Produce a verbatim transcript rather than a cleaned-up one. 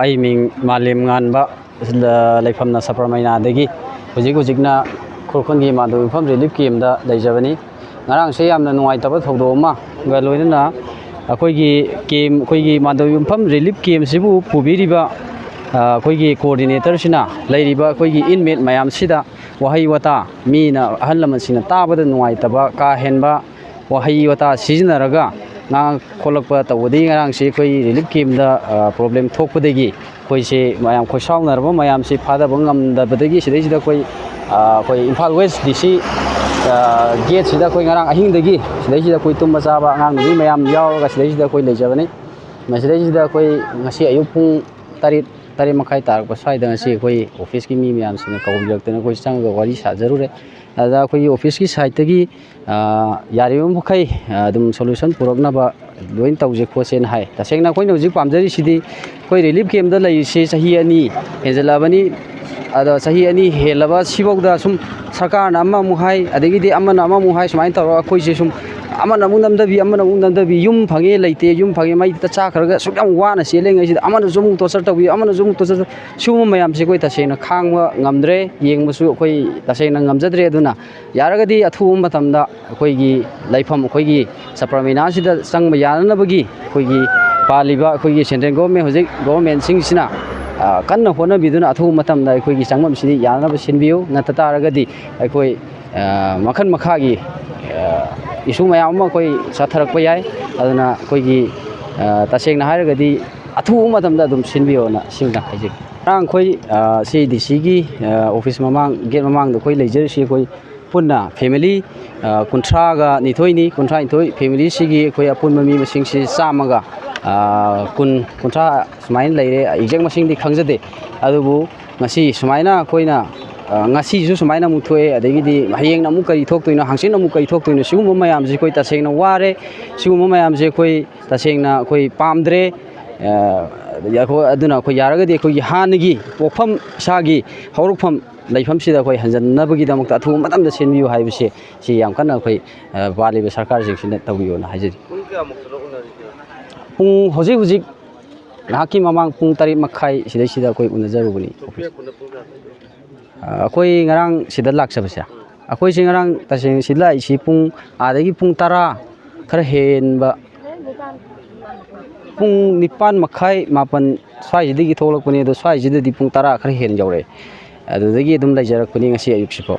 ꯑꯩ ꯃꯤꯡ ꯃꯥꯂꯦꯝ ꯉꯥꯟꯕ, ꯂ-, ꯂꯩꯐꯝꯅ ꯁꯄꯔꯃꯩꯅꯥꯗꯒꯤ꯫ ꯍꯧꯖꯤꯛ ꯍꯧꯖꯤꯛꯅ ꯈꯨꯔꯈꯨꯜꯒꯤ ꯃꯥꯟꯗꯣ ꯌꯨꯝꯐꯝ ꯔꯤꯂꯤꯐ ꯀꯦꯝꯗ ꯂꯩꯖꯕꯅꯤ꯫ ꯉꯔꯥꯡꯁꯦ ꯌꯥꯝꯅ ꯅꯨꯡꯉꯥꯏꯇꯕ ꯊꯧꯗꯣꯛ ꯑꯃꯒ ꯂꯣꯏꯅꯅ ꯑꯩꯈꯣꯏꯒꯤ ꯀꯦꯝ, ꯑꯩꯈꯣꯏꯒꯤ ꯃꯥꯟꯗꯣ ꯌꯨꯝꯐꯝ ꯔꯤꯂꯤꯐ ꯀꯦꯝꯁꯤꯕꯨ ꯄꯨꯕꯤꯔꯤꯕ, ꯑ, ꯑꯩꯈꯣꯏꯒꯤ ꯀꯣꯑꯣꯔꯗꯤꯅꯦꯇꯔꯁꯤꯅ ꯂꯩꯔꯤꯕ ꯑꯩꯈꯣꯏꯒꯤ ꯏꯟꯃꯦꯠ ꯃꯌꯥꯝꯁꯤꯗ ꯋꯥꯍꯩ ꯋꯥꯇꯥ, ꯃꯤꯅ, ꯑꯍꯜ ꯂꯃꯟꯁꯤꯡꯅ ꯇꯥꯕꯗ ꯅꯨꯡꯉꯥꯏꯇꯕ, ꯀꯥ ꯍꯦꯟꯕ ꯋꯥꯍꯩ ꯋꯥꯇꯥ ꯁꯤꯖꯤꯟꯅꯔꯒ ꯉꯥꯡ ꯈꯣꯠꯂꯛꯄ ꯇꯧꯕꯗꯒꯤ ꯉꯔꯥꯡꯁꯤ ꯑꯩꯈꯣꯏ ꯔꯤꯂꯤꯐ ꯀꯦꯝꯗ, ꯑ, ꯄ꯭ꯔꯣꯕ꯭ꯂꯦꯝ ꯊꯣꯛꯄꯗꯒꯤ ꯑꯩꯈꯣꯏꯁꯦ ꯃꯌꯥꯝ ꯈꯣꯏꯁꯥꯎꯅꯔꯕ ꯃꯌꯥꯝꯁꯤ ꯐꯥꯗꯕ ꯉꯝꯗꯕꯗꯒꯤ ꯁꯤꯗꯩꯁꯤꯗ ꯑꯩꯈꯣꯏ, ꯑ, ꯑꯩꯈꯣꯏ ꯏꯝꯐꯥꯜ ꯋꯦꯁ ꯗꯤ ꯁꯤ, ꯑ, ꯒꯦꯠꯁꯤꯗ ꯑꯩꯈꯣꯏ ꯉꯔꯥꯡ ꯑꯍꯤꯡꯗꯒꯤ ꯁꯤꯗꯩꯁꯤꯗ ꯑꯩꯈꯣꯏ ꯇꯨꯝꯕ ꯆꯥꯕ ꯑꯉꯥꯡ ꯅꯨꯕꯤ ꯃꯌꯥꯝ ꯌꯥꯎꯔꯒ ꯁꯤꯗꯩꯁꯤꯗ ꯑꯩꯈꯣꯏ ꯂꯩꯖꯕꯅꯤ꯫ ꯃꯁꯤꯗꯩꯁꯤꯗ ꯑꯩꯈꯣꯏ ꯉꯁꯤ ꯑꯌꯨꯛ ꯄꯨꯡ ꯇꯔꯦꯠ, ꯇꯔꯦꯠ ꯃꯈꯥꯏ ꯇꯥꯔꯛꯄ ꯁ꯭ꯋꯥꯏꯗ ꯉꯁꯤ ꯑꯩꯈꯣꯏ ꯑꯣꯐꯤꯁꯀꯤ ꯃꯤ ꯃꯌꯥꯝꯁꯤꯡꯅ ꯀꯧꯕꯤꯔꯛꯇꯅ ꯑꯩꯈꯣꯏ ꯆꯪꯉꯒ ꯋꯥꯔꯤ ꯁꯥꯖꯔꯨꯔꯦ꯫ ꯑꯗꯨꯗ ꯑꯩꯈꯣꯏꯒꯤ ꯑꯣꯐꯤꯁꯀꯤ ꯁꯥꯏꯠꯇꯒꯤ, ꯑ, ꯌꯥꯔꯤꯕ ꯃꯈꯩ, ꯑ, ꯑꯗꯨꯝ ꯁꯣꯂꯨꯁꯟ ꯄꯨꯔꯛꯅꯕ ꯂꯣꯏꯅ ꯇꯧꯁꯦ ꯈꯣꯠꯁꯦꯅ ꯍꯥꯏ꯫ ꯇꯁꯦꯡꯅ ꯑꯩꯈꯣꯏꯅ ꯍꯧꯖꯤꯛ ꯄꯥꯝꯖꯔꯤꯁꯤꯗꯤ ꯑꯩꯈꯣꯏ ꯔꯤꯂꯤꯐ ꯀꯦꯝꯗ ꯂꯩꯔꯤꯁꯤ ꯆꯍꯤ ꯑꯅꯤ ꯍꯦꯟꯖꯜꯂꯛꯑꯕꯅꯤ꯫ ꯑꯗꯣ ꯆꯍꯤ ꯑꯅꯤ ꯍꯦꯜꯂꯕ ꯁꯤꯐꯧꯗ ꯁꯨꯝ ꯁꯔꯀꯥꯔꯅ ꯑꯃꯃꯨꯛ ꯍꯥꯏ, ꯑꯗꯒꯤꯗꯤ ꯑꯃꯅ ꯑꯃꯃꯨꯛ ꯍꯥꯏ, ꯁꯨꯃꯥꯏꯅ ꯇꯧꯔꯒ ꯑꯩꯈꯣꯏꯁꯦ ꯁꯨꯝ ꯑꯃꯅ ꯑꯃꯨꯛ ꯅꯝꯊꯕꯤ, ꯑꯃꯅ ꯑꯃꯨꯛ ꯅꯝꯊꯕꯤ, ꯌꯨꯝ ꯐꯪꯉꯦ ꯂꯩꯇꯦ, ꯌꯨꯝ ꯐꯪꯉꯦ ꯃꯩ ꯆꯥꯛꯈ꯭ꯔꯒ ꯑꯁꯨꯛ ꯌꯥꯝ ꯋꯥꯅ ꯆꯦꯜꯂꯤꯉꯩꯁꯤꯗ ꯑꯃꯅꯁꯨ ꯑꯃꯨꯛ ꯇꯣꯔꯆꯔ ꯇꯧꯕꯤ, ꯑꯃꯅꯁꯨ ꯑꯃꯨꯛ ꯇꯣꯔꯆꯔ ꯇꯧ-, ꯁꯤꯒꯨꯝꯕ ꯃꯌꯥꯝꯁꯦ ꯑꯩꯈꯣꯏ ꯇꯁꯦꯡꯅ ꯈꯥꯡꯕ ꯉꯝꯗ꯭ꯔꯦ꯫ ꯌꯦꯡꯕꯁꯨ ꯑꯩꯈꯣꯏ ꯇꯁꯦꯡꯅ ꯉꯝꯖꯗ꯭ꯔꯦ꯫ ꯑꯗꯨꯅ ꯌꯥꯔꯒꯗꯤ ꯑꯊꯨꯕ ꯃꯇꯝꯗ ꯑꯩꯈꯣꯏꯒꯤ ꯂꯩꯐꯝ, ꯑꯩꯈꯣꯏꯒꯤ ꯁꯄꯔꯃꯤꯅꯥꯁꯤꯗ ꯆꯪꯕ ꯌꯥꯅꯅꯕꯒꯤ ꯑꯩꯈꯣꯏꯒꯤ ꯄꯥꯜꯂꯤꯕ ꯑꯩꯈꯣꯏꯒꯤ ꯁꯦꯟꯇ꯭ꯔꯦꯜ ꯒꯣꯔꯃꯦꯟ, ꯍꯧꯖꯤꯛ ꯒꯣꯔꯃꯦꯟꯁꯤꯡꯁꯤꯅ, ꯑ, ꯀꯟꯅ ꯍꯣꯠꯅꯕꯤꯗꯨꯅ ꯑꯊꯨꯕ ꯃꯇꯝꯗ ꯑꯩꯈꯣꯏꯒꯤ ꯆꯪꯐꯝꯁꯤꯗꯤ ꯌꯥꯅꯅꯕ ꯁꯤꯟꯕꯤꯌꯨ꯫ ꯅꯠꯇ ꯇꯥꯔꯒꯗꯤ ꯑꯩꯈꯣꯏ, ꯑ, ꯃꯈꯜ ꯃꯈꯥꯒꯤ, ꯑ, ꯏꯁꯨ ꯃꯌꯥꯝ ꯑꯃ ꯑꯩꯈꯣꯏ ꯆꯠꯊꯔꯛꯄ ꯌꯥꯏ꯫ ꯑꯗꯨꯅ ꯑꯩꯈꯣꯏꯒꯤ, ꯑ, ꯇꯁꯦꯡꯅ ꯍꯥꯏꯔꯒꯗꯤ ꯑꯊꯨꯕ ꯃꯇꯝꯗ ꯑꯗꯨꯝ ꯁꯤꯟꯕꯤꯌꯣꯅ ꯁꯤꯃꯇꯪ ꯍꯥꯏꯖꯒꯦ꯫ ꯉꯔꯥꯡ ꯑꯩꯈꯣꯏ, ꯑ, ꯁꯤ ꯗꯤ ꯁꯤꯒꯤ, ꯑ, ꯑꯣꯐꯤꯁ ꯃꯃꯥꯡ, ꯒꯦꯠ ꯃꯃꯥꯡꯗ ꯑꯩꯈꯣꯏ ꯂꯩꯖꯔꯤꯁꯤ ꯑꯩꯈꯣꯏ ꯄꯨꯟꯅ ꯐꯦꯃꯤꯂꯤ, ꯑ, ꯀꯨꯟꯊ꯭ꯔꯥꯒ ꯅꯤꯊꯣꯏꯅꯤ꯫ ꯀꯨꯟꯊ꯭ꯔꯥ ꯅꯤꯊꯣꯏ ꯐꯦꯃꯤꯂꯤꯁꯤꯒꯤ ꯑꯩꯈꯣꯏ ꯑꯄꯨꯟꯕ ꯃꯤ ꯃꯁꯤꯡꯁꯤ ꯆꯥꯝꯃꯒ, ꯑ, ꯀꯨꯟ, ꯀꯨꯟꯊ꯭ꯔꯥ ꯁꯨꯃꯥꯏꯅ ꯂꯩꯔꯦ꯫ ꯑꯦꯛꯖꯦꯛ ꯃꯁꯤꯡꯗꯤ ꯈꯪꯖꯗꯦ꯫ ꯑꯗꯨꯕꯨ ꯉꯁꯤ ꯁꯨꯃꯥꯏꯅ ꯑꯩꯈꯣꯏꯅ, ꯑ, ꯉꯁꯤꯁꯨ ꯁꯨꯃꯥꯏꯅ ꯑꯃꯨꯛ ꯊꯣꯛꯑꯦ, ꯑꯗꯒꯤꯗꯤ ꯍꯌꯦꯡꯅ ꯑꯃꯨꯛ ꯀꯔꯤ ꯊꯣꯛꯇꯣꯏꯅꯣ, ꯍꯪꯆꯤꯠꯅ ꯑꯃꯨꯛ ꯀꯔꯤ ꯊꯣꯛꯇꯣꯏꯅꯣ, ꯁꯤꯒꯨꯝꯕ ꯃꯌꯥꯝꯁꯤ ꯑꯩꯈꯣꯏ ꯇꯁꯦꯡꯅ ꯋꯥꯔꯦ꯫ ꯁꯤꯒꯨꯝꯕ ꯃꯌꯥꯝꯁꯦ ꯑꯩꯈꯣꯏ ꯇꯁꯦꯡꯅ ꯑꯩꯈꯣꯏ ꯄꯥꯝꯗ꯭ꯔꯦ꯫ ꯑ, ꯑꯩꯈꯣꯏ, ꯑꯗꯨꯅ ꯑꯩꯈꯣꯏ ꯌꯥꯔꯒꯗꯤ ꯑꯩꯈꯣꯏꯒꯤ ꯍꯥꯟꯅꯒꯤ ꯄꯣꯛꯐꯝ, ꯏꯁꯥꯒꯤ ꯍꯧꯔꯛꯐꯝ ꯂꯩꯐꯝꯁꯤꯗ ꯑꯩꯈꯣꯏ ꯍꯟꯖꯟꯅꯕꯒꯤꯗꯃꯛꯇ ꯑꯊꯨꯕ ꯃꯇꯝꯗ ꯁꯦꯝꯕꯤꯌꯨ ꯍꯥꯏꯕꯁꯦ, ꯁꯤ ꯌꯥꯝ ꯀꯟꯅ ꯑꯩꯈꯣꯏ, ꯑ, ꯄꯥꯜꯂꯤꯕ ꯁꯔꯀꯥꯔꯁꯤꯡꯁꯤꯅ ꯇꯧꯕꯤꯌꯣꯅ ꯍꯥꯏꯖꯔꯤ꯫ ꯄꯨꯡ ꯀꯌꯥꯃꯨꯛꯇꯅ ꯎꯅꯔꯤꯒꯦ? ꯄꯨꯡ ꯍꯧꯖꯤꯛ ꯍꯧꯖꯤꯛ ꯉꯥꯏꯍꯥꯛꯀꯤ ꯃꯃꯥꯡ ꯄꯨꯡ ꯇꯔꯦꯠ ꯃꯈꯥꯏ ꯁꯤꯗꯩꯁꯤꯗ ꯑꯩꯈꯣꯏ ꯎꯅꯖꯔꯨꯕꯅꯤ ꯑꯣꯐꯤꯁ꯫ ꯑ, ꯑꯩꯈꯣꯏ ꯉꯔꯥꯡ ꯁꯤꯗ ꯂꯥꯛꯆꯕꯁꯦ, ꯑꯩꯈꯣꯏꯁꯦ ꯉꯔꯥꯡ ꯇꯁꯦꯡꯅ ꯁꯤꯗ ꯂꯥꯛꯏꯁꯤ ꯄꯨꯡ ꯑꯥꯗꯒꯤ ꯄꯨꯡ ꯇꯔꯥ ꯈꯔ ꯍꯦꯟꯕ, ꯄꯨꯡ ꯅꯤꯄꯥꯟ ꯃꯈꯥꯏ, ꯃꯥꯄꯟ ꯁ꯭ꯋꯥꯏꯁꯤꯗꯒꯤ ꯊꯣꯛꯂꯛꯄꯅꯦ꯫ ꯑꯗꯣ ꯁ꯭ꯋꯥꯏꯁꯤꯗꯗꯤ ꯄꯨꯡ ꯇꯔꯥ ꯈꯔ ꯍꯦꯟꯅ ꯌꯧꯔꯛꯑꯦ꯫ ꯑꯗꯨꯗꯒꯤ ꯑꯗꯨꯝ ꯂꯩꯖꯔꯛꯄꯅꯤ ꯉꯁꯤ ꯑꯌꯨꯛꯁꯤꯐꯥꯎ꯫